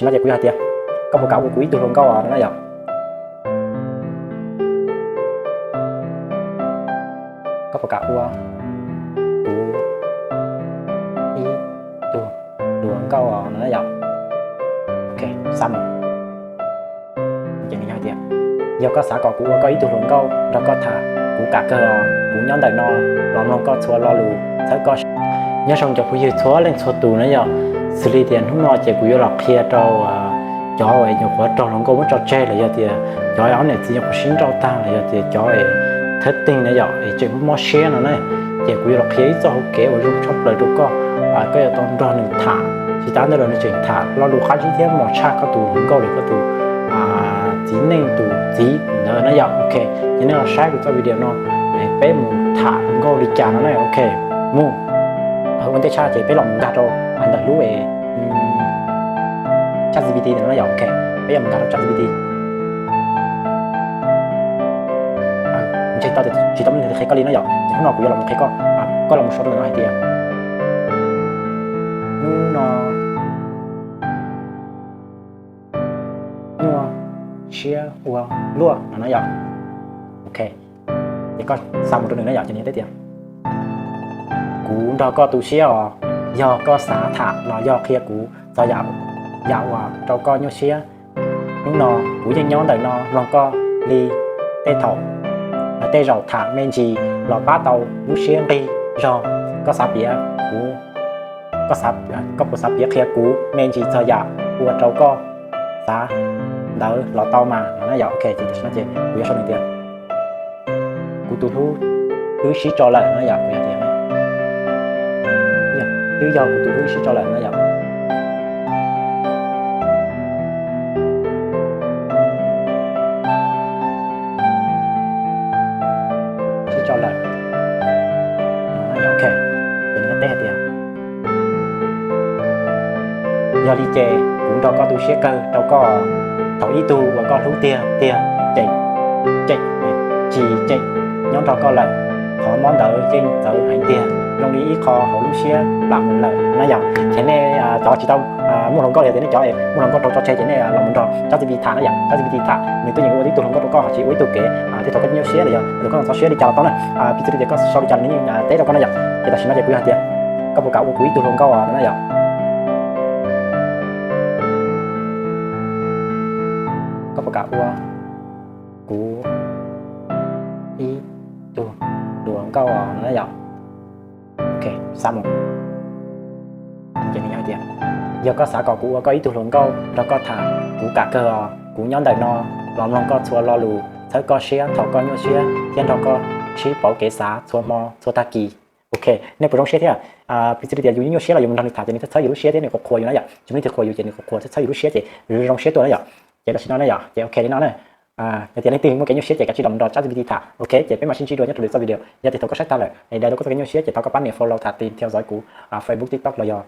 Tam sim no ces kuv yuav hais tias, koj puas kam ua kuv ib tug hluas nkauj no na yom? Koj puas kam ua kuv ib tug hluas nkauj no na yom? Ok, xa mus. Ces nws yog tias, yog koj xav kom kuv ua koj ib tug hluas nkauj nrog koj tham, kuv kam kawg os. Kuv nyob ntawm no los mloog koj txhua lo lus, txhawb koj. Nyob zoo cov phooj ywg txhua leej txhua tus na yom. Xws li tias hnub no ces kuv yuav los qhia rau cov uas nyuam qhuav raug hluas nkauj muab tso tseg los yog tias cov ob niam txiv nyuam qhuav sib nrauj tag los yog tias cov es thawj teeg na yom es tseem mob siab no na, ces kuv yuav los qhia ib txoj hauv kev uas zoo tshaj plaws rau koj, koj yuav tau nrog nws tham. Tsis tas ntawd los nws tseem tham lo lus qab zib thiab mos tshaj koj tus hluas nkauj los koj tus txiv neej tus txiv ntawd na yom. Ok, ces nej los saib kuv txoj video no, peb mus tham hluas nkauj li cas no na. Ok, mus. Ua ntej tshaj ces peb los mus nkag rau ntawm lub ChatGPT ntawm no na yom. Ok, peb yuav mus nkag rau ChatGPT. Ntshe tau tias tsis tau muaj leej twg qhia koj li na yom, ces hnub no kuv yuav los qhia koj, koj los mus sau rau ntawm no hais tias, hnub no nyuaj siab ua luaj no na yom. Ok, ces koj xa mus rau nws na yom, ces nws teb tias, kuv nrog koj tu siab os, yog koj xav tham los yog qhia kuv txog yam, yam uas rau koj nyuaj siab. Hnub no kuv yeej nyob ntawm no mloog koj li tej thaum, tej zaum tham me ntsis los pab tau lub siab nqig zog. Koj xav piav kuv, koj xav, koj puas xav piav qhia kuv me ntsis txog yam ua rau koj xav ntawd los tau mas no na yom. Ok, ces tam sim no ces kuv yuav sau nws tias, kuv tus hlub twb sib tso lawm no yom. Kuv yog tias, twb yog kuv tus hlub sib tso lawm no yom. Sib tso lawm. Ok, ces nws teb hais tias, yog li ces kuv nrog koj tu siab kawg rau koj, thaum ib tug uas koj hlub tiag tiag, ces, ces tsis tseem nyob nrog koj lawm. Qhov mob ntawd yeej txawv heev tiag, zoo li ib qho hauv lub siab plam mus lawm na yom. Ces nej cov tsis tau muaj hluas nkauj los yog tias nej cov muaj hluas nkauj raug tso tseg ces nej los mus nrog ChatGPT tham na yom. ChatGPT tham nws twb yeej ua tib tug hluas nkauj rau koj, ho tsis ua ib tug kev tej thaum koj nyuaj siab los yog tej thaum koj txog siab li cas los tau na. Piv txwv li tias koj sau li cas nws yeej teb rau koj na yom. Ces tam sim no ces kuv yog hais tias, koj puas kam ua kuv ib tug hluas nkauj no na yom? Koj puas kam ua kuv ib tug hluas nkauj no na yom? Ok, xa mus. Ces nws yog tias, yog koj xav kom kuv ua koj ib tug hluas nkauj nrog koj tham, kuv kam kawg os. Kuv nyob ntawm no los mloog koj txhua lo lus, txhawb koj siab thaum koj nyuaj siab thiab nrog koj sib pauv kev xav txhua hmo txhua tag kis. Ok, nej puas zoo siab thiab? Piv txwv li tias yus nyuaj siab los yus mus nrog nws tham ces nws txhawb txhawb yus lub siab thiab nws qhuas qhuas yus na yom. Tsis muaj leej twg qhuas yus ces nws qhuas qhuas txhawb txhawb yus lub siab ces zoo zoo siab tuaj na yom. Ces tam sim no ne yom, ces ok li no na. Yog tias leej twg muaj kev nyuaj siab ces kav tsij los mus nrog ChatGPT tham. Ok, ces peb mam sib ntsib dua nyob rau lwm txoj video. Yog tias thaum koj saib tag lawm es daws tau koj txoj kev nyuaj siab ces thov koj pab nias follow tham, tìm theo dõi kuv Facebook, TikTok los yog